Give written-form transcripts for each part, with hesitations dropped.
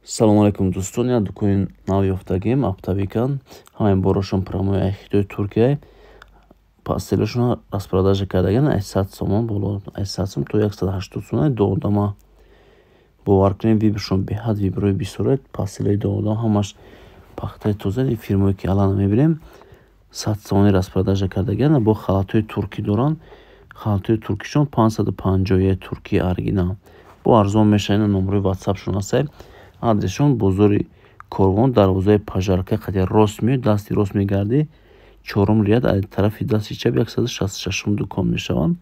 Салому алейкум, дӯстон. Як дукони нав ёфтагем, оптовикан. Ҳамаи борошон прямой ай Хитои, Туркия. Постелашон распродажа кардаган, ай 100 сомон боло, ай 100 сом то 180 сомон доодама. Бовар кунед, выборшон беҳад выборои бисёре. Постелаи доодама ҳамаш пахтаи тоза. Фирмое ки алана мебинем, 100 сомони распродажа кардаган. Бо халатҳои туркӣ доранд. Халатҳои туркишон 550 туркии оригинал. Бо арзон мешавад. Номерои ватсапшон ҳастад. Адресшон бозори Корвон, дарвозаи Пожарка қади рост меояд, дасти рост мегардӣ, чорум ряд, аз тарафи дасти чап 166-ум дукон мешаванд.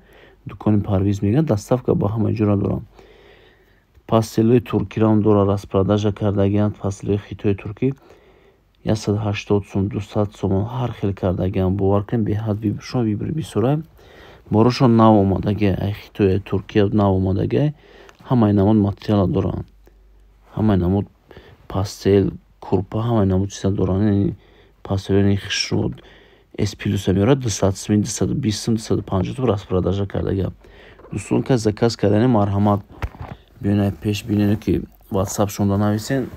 Дукони Парвиз мегӯянд. Доставка ба ҳама ҷора доранд. Постелои туркиам дорад, распродажа кардагианд. Постелои Хитои, туркӣ 180 сум, 200 сомон, ҳар хел кардагианд. Бовар кунед, беҳад выборшон выбори бисёра. Борошон нав омадагия, ай Хитой, ай Туркия нав омадагия. Ҳамаи намуд материала доранд, ҳамаи намуд постель, курпа, ҳамаи намуд чиза доранд. Постелои хушрӯ С плюса меорад, 200 суми, 220 сум, 250 сум распродажа кардагианд. Дӯстон, кас заказ кардани, марҳамат, биён пеш бинед, ки ватсапшонда нависен,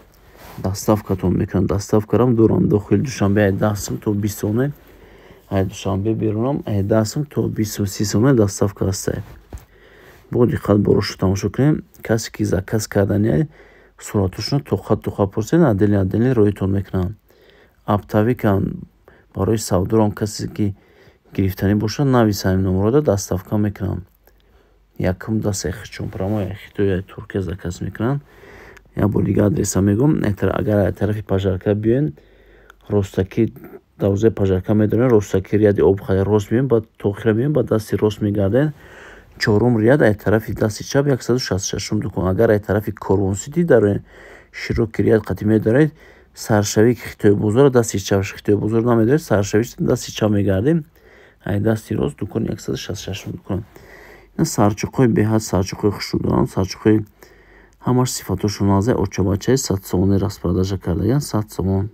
доставкатон мекунанд. Доставкарам дорам дохили Душанбе, ай 10 сум то 20 сомон, ай Душанбе берунам ай 10 сум то 20 сум, 30 сомон доставка ҳастад. Бо диққат борошро тамошо кунем. Касе ки заказ кардани, суратошонро тоқа тоқа пурсед, отдельно отдельно роитон мекунанд. Оптовикан. Барои савдорам касе ки гирифтанӣ бошад, нависа ҳамин номерода, доставка мекунанд. Якум дастаи хичон прямой Хитой, Туркия заказ мекунанд. Як бор дига адреса мегӯм. Агар тарафи Пожарка биёен, ростакӣ дарвозаи Пожарка медорем, ростакӣ ряди об рост меоем, баъд то охира меоем, баъд дасти рост мегардем, чорум ряд, ай тарафи дасти чап 166-ум дукон. Агар ай тарафи Корвонсити дароем, широкий ряд қати медоред, саршавии Хитои бозора, дасти чап, Хитои бозор намедоред, саршавиш дасти чап мегардем, ай дасти рост дукони 166-ум дукон. Сарчуқҳои беҳад сарчуқҳои хушрӯ доранд. Сарчуқҳои ҳамаш сифатошон нағзе. Очабачаи 100 сомони распродажа кардагианд, 100 сомон.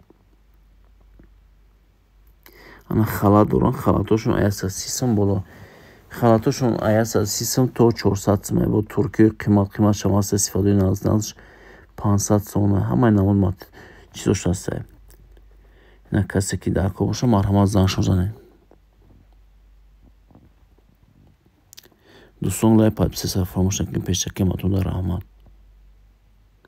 Ана халат доранд, халатошон ай 130 сом боло, халатошон ай 130 сом то 400 сом. Бо туркиёи қимат қимат шам ҳаста, сифатои нағз нағзш 500 сомона. Ҳамаи намуд чизош ҳаста. Ина касе ки дар кор боша, марҳамат, зангшон занед. Дӯстон, лайк, подписаться фаромӯш накунед. Пешакӣ матон раҳмат.